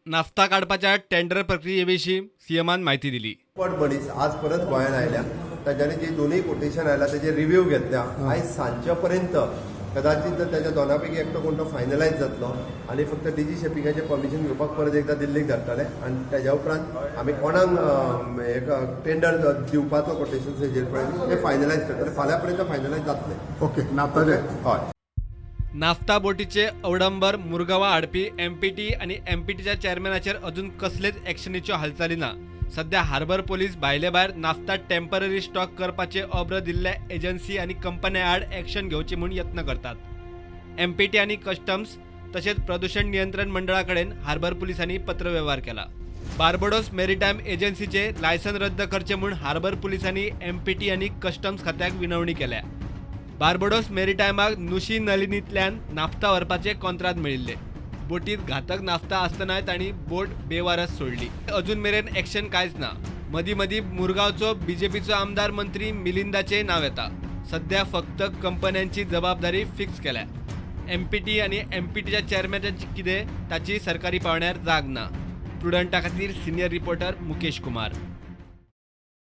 Naphtha काडपाच्या tender प्रक्रिये विशीं सीएमान म्हायती दिली. पट मनीस आज परत गोंयांत आयल्या. तांच्यांनी जी दोनूय कोटेशन आयला तेजे रिव्यू घेतल्या. आयज सांजच्या पर्यंत कदाचित जर त्याच्या दोना पैकी एकटो कोण तो फायनलायज जातलो आनी फक्त डीजी शिपिंगाचें परमिशन घेवपाक परत एकदा दिल्लीक धाडटले आनी तेज्या उपरांत आमी कोणाक एक टेंडर दिवपाचो कोटेशन हेजेर पळय ते फायनलायज करतले. फाल्यां पर्यंत फायनलायज जातले. ओके, नाताले. हय. नाफ्ता बोटीचे अवडंबर मुरगांवां हाडपी एमपीटी आनी एमपीटीच्या चेअरमॅनाचेर अजून कसलेच एक्शनीच्यो हालचाली ना. सध्या हार्बर पोलीस भायले भायर नाफ्ता टेंपररी स्टॉक करपाचे ऑब्र दिल्ल्या एजन्सी आनी कंपन्यां आड एक्शन घेवची म्हूण यत्न करतात. एमपीटी आनी कस्टम्स तशेंच प्रदूषण नियंत्रण मंडळा कडेन हार्बर पुलिसांनी पत्रवेव्हार केला. बार्बडोस मेरीटायम एजन्सीचे लायसन रद्द करचें म्हूण हार्बर पुलिसांनी एमपीटी आनी कस्टम्स खात्याक विनवणी केल्या. बार्बडोस मेरीटायमाक नुशी नलिनींतल्यान नाफ्ता व्हरपाचे कॉंत्राद मेळिल्ले. बोटीत घातक नाफ्ता आसतनाय तांणी बोट बेवारस सोडली. अजून मेरेन एक्शन कांयच ना. मदीं मदीं मुरगांवचो बीजेपीचो आमदार मंत्री मिलिंदाचेय नांव येता. सध्या फक्त कंपन्यांची जबाबदारी फिक्स केल्या. एमपीटी आनी एमपीटीच्या चेअरमॅनाची कितें ताची सरकारी पांवड्यार जाग ना. प्रुडंटा खातीर सिनियर रिपोर्टर मुकेश कुमार.